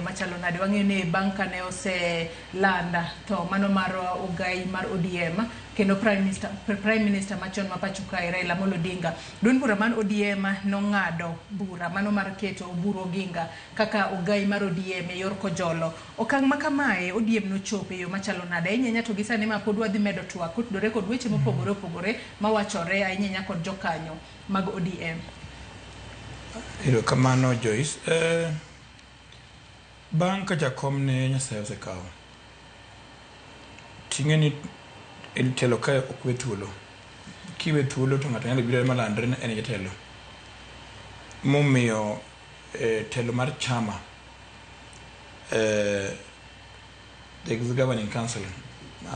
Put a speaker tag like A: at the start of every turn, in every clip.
A: yo machalo nade? Wang'eyo ni bang' kane oseland tho mano mar ogai mar ODM kendo Prime Minister machon ma pacho kae, Raila Amolo Odinga, duond bura mar ODM nong'ado bura mano mar keto Oburu Oginga kaka ogai mar ODM e yor kojolo. Okang' ma kamae ODM nochopo e yo machalo nade? Ahinya ahinya to gi sani ma pod wadhi medo twak kotudore kod weche mopogore opogore mawachore ahinya ahinya kod jokanyo mag ODM.
B: Erokamano, Joyce. Bang' ka jakom ne Nyasaye osekawo, ting'e ni e telo kae ok we thuolo. Kiwe thuolo to ng'ato nyalo biro malandre ni en jatelo. Momiyo telo mar chama, the governing council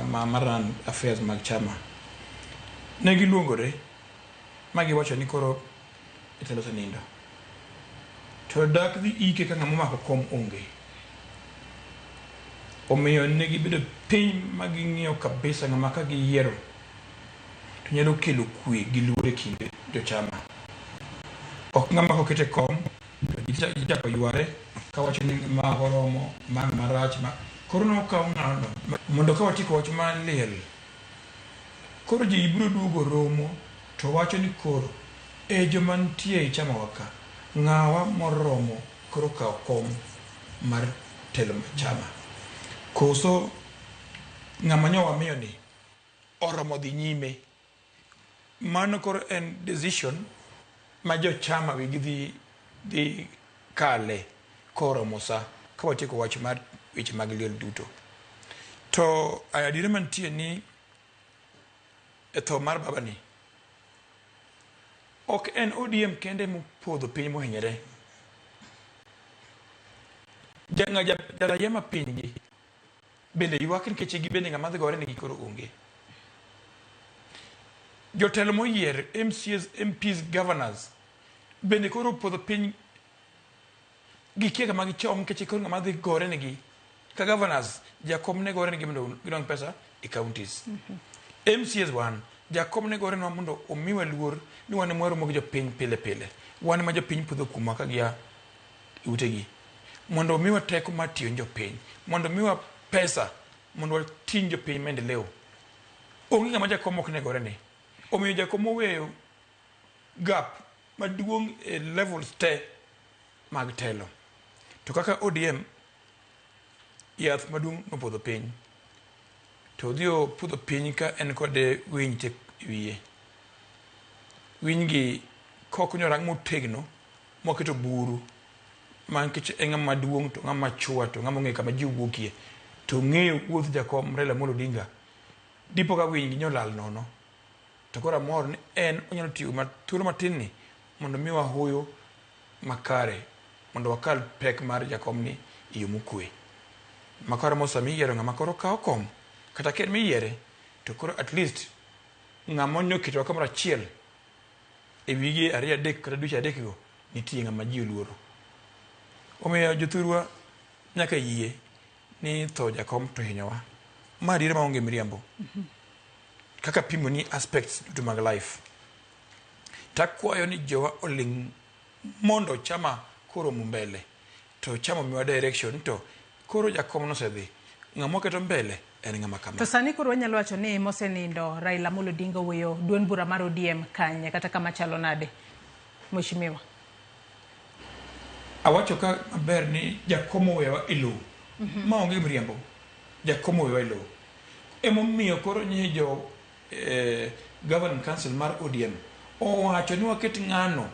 B: ma run affairs mag chama, ne giluongore ma giwacho ni koro jatelo osenindo. To dak dhi ike ka ng'ama omako kom onge. Omiyo ne gibedo piny ma ging'iyo kabisa ng'ama ka giyiero to nyalo kelo kwe gi luor e kind jochama. Ok ng'ama koket e kom to ji chako yware kawacho ni ma ok oromo, ma ng'ama rach, ma koro nokaw ng'ano mondo ka watieko wach mar liel, koro ji biro duogo romo to wacho ni koro e joma nitie e chamawa ka, ng'awa moromo koro kawo kom mar telo mar chama, koso ng'ama nyo wamiyo ni oromo dhi nyime? Mano koro en decision ma jochama wigi dhi kale koromo sa ka watieko wach mar weche mag liel duto. To adiera mantie ni e tho mar babani, ok en ODM kende mopodho piny mohinyore. Jaraia ma pinygi bende ywak nikech gibende ng'ama dhi gore negi koro onge. Jotelo moyier, MCAs, MPs, governors bende koro opodho piny, gikia kama gichom nikech koro ng'ama dhi gore negi. Ka governors, jakom ne gore negi mondo gidong pesa e counties. MCAs wan, jakom ne gore nwa mondo omiwa luor ni wan ema waromo gi jopiny pile pile. Wan ema jopiny podho kuomwa ka gia e utegi. Mondo omiwa teko mar tiyo ne jopiny. Mondo omiwa pesa mondo wating' jopiny maendeleo. Onge ng'ama jakom ok ne gore ne. Omiyo jakom oweyo gap maduong' e levels te mag telo. To kaka ODM, yath maduong' nopodho piny. To odhi opodho piny ka en kod winy te e wiye. Winy gi kok nyorang motegno moketo buru ma nikech en ng'ama duong' to ng'ama chua to ng'ama ong'eyo kama ji wuokie to ong'eyo wuodh jakom Raila Amolo Odinga, dipo ka winy gi nyolal nono. To koro amor ni en onyalo tiyo ma thuolo matin ni mondo miwa hoyo makare mondo wakal pek mar jakom ni e yo mokwe. Ma koro mo sama iyiero ng'ama koro kawo kom kata ka en miyiere, to koro at least ng'ama noketowa kamoro achiel e wige ariyo adek kata dweche adek go nitie ng'ama ji oluoro. Omiyo jothurwa nyaka yie ni tho jakom to hinyowa. Ma adiera maonge miriambo. Kaka pimo ni aspects duto mag life. Takwayo ni jowa oling' mondo chama koromo mbele to chama omiwa direction to koro jakom nosedhi, ng'ama waketo mbele en ng'ama kama.
A: To sani koro wanyalo wacho ni mosenindo Raila Amolo Odinga oweyo duond bura mar ODM kanye kata kama chalo nade, Mheshimiwa?
B: Awacho ka maber ni jakom oweyowa e lowo maonge miriambo. Jakom oweyowa e lowo. Emomiyo koro nye jo governing council mar ODM owacho ni waket ng'ano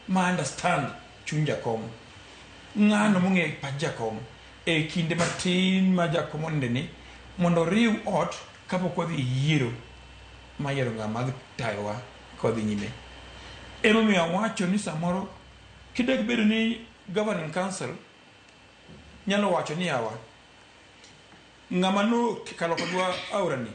B: ma understand chuny jakom, ng'ano mong'eyo pach jakom e kinde matin ma jakom oninde ni mondo oriw ot kapok wadhi e yiero mar yiero ng'ama dhi tayowa ka wadhi nyime. Emomiyo awacho ni samoro kidek bedo ni governing council nyalo wacho ni yawa, ng'ama nokalo kodwa aora ni